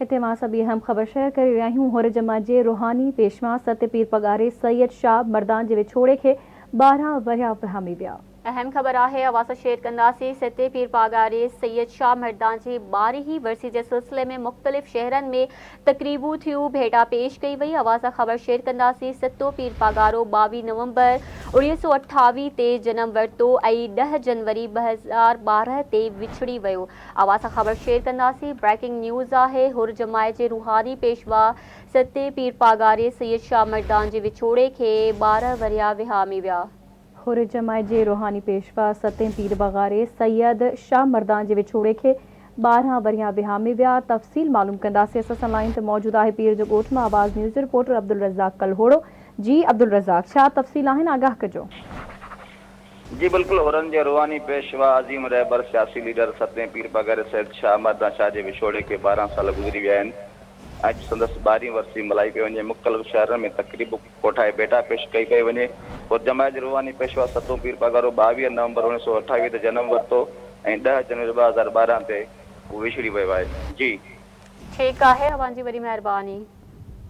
هتي اوهان سان ٻي اهم خبر شيئر ڪري رهيا آهيون. حر جماعت جي روحاني پيشوا ست پير پڳاري سيد شاهه مردان جي وڇوڙي کي 12 ورهيا وهامي ويا. اهم خبر آهي اوهان سان شيئر ڪنداسين ستي پير پاڳاري سيد شاهه مردان جي ٻارهين ورسي جي سلسلي ۾ مختلف شهرن ۾ تقريبون ٿيون ڀيٽا پيش ڪئي وئي اوهان سان خبر شيئر ڪنداسين ستو پير پاڳارو 22 نومبر 1928 تي جنم ورتو ۽ ڏهه جنوري 2012 تي وڇڙي ويو اوهان سان خبر شيئر ڪنداسين بريڪنگ نيوز آهي حر جماعت جي روحاني پيشوا ستي پير پاڳاري سيد شاهه مردان جي وڇوڙي کي 12 ورهيا وهامي ويا. حر جماعت جي روحاني پيشوا ستين پير بغاري سيد شاهه مردان جي وڇوڙي کي 12 ورهيا وهامي ويا. تفصيل معلوم ڪنداسين. اسان سان لائين تي موجود آهي پير جو ڳوٺ مان آواز نيوز جو رپورٽر عبدالرزاق ڪلهوڙو. جي عبدالرزاق ڇا تفصيل آهن آگاهه ڪجو. جي بلڪل حرن جي روحاني پيشوا عظيم رهبر سياسي ليڊر ستين پير پاڳاري سيد شاهه مردان شاهه جي وڇوڙي کي 12 سال گذري ويا آهن اڄ سندس ٻارهين ورسي ملهائي پئي وڃي مختلف شهرن ۾ تقريبون ڪوٺائي ڀيٽا پيش ڪئي پئي وڃي. حر جماعت جي روحاني پيشوا ستون پير پاڳارو 22 نومبر 1928 تي جنم ورتو ۽ ڏهه جنوري 2012 تي هو وڇڙي ويو آهي. جي. ٺيڪ آهي اوهان جي وڏي مهرباني.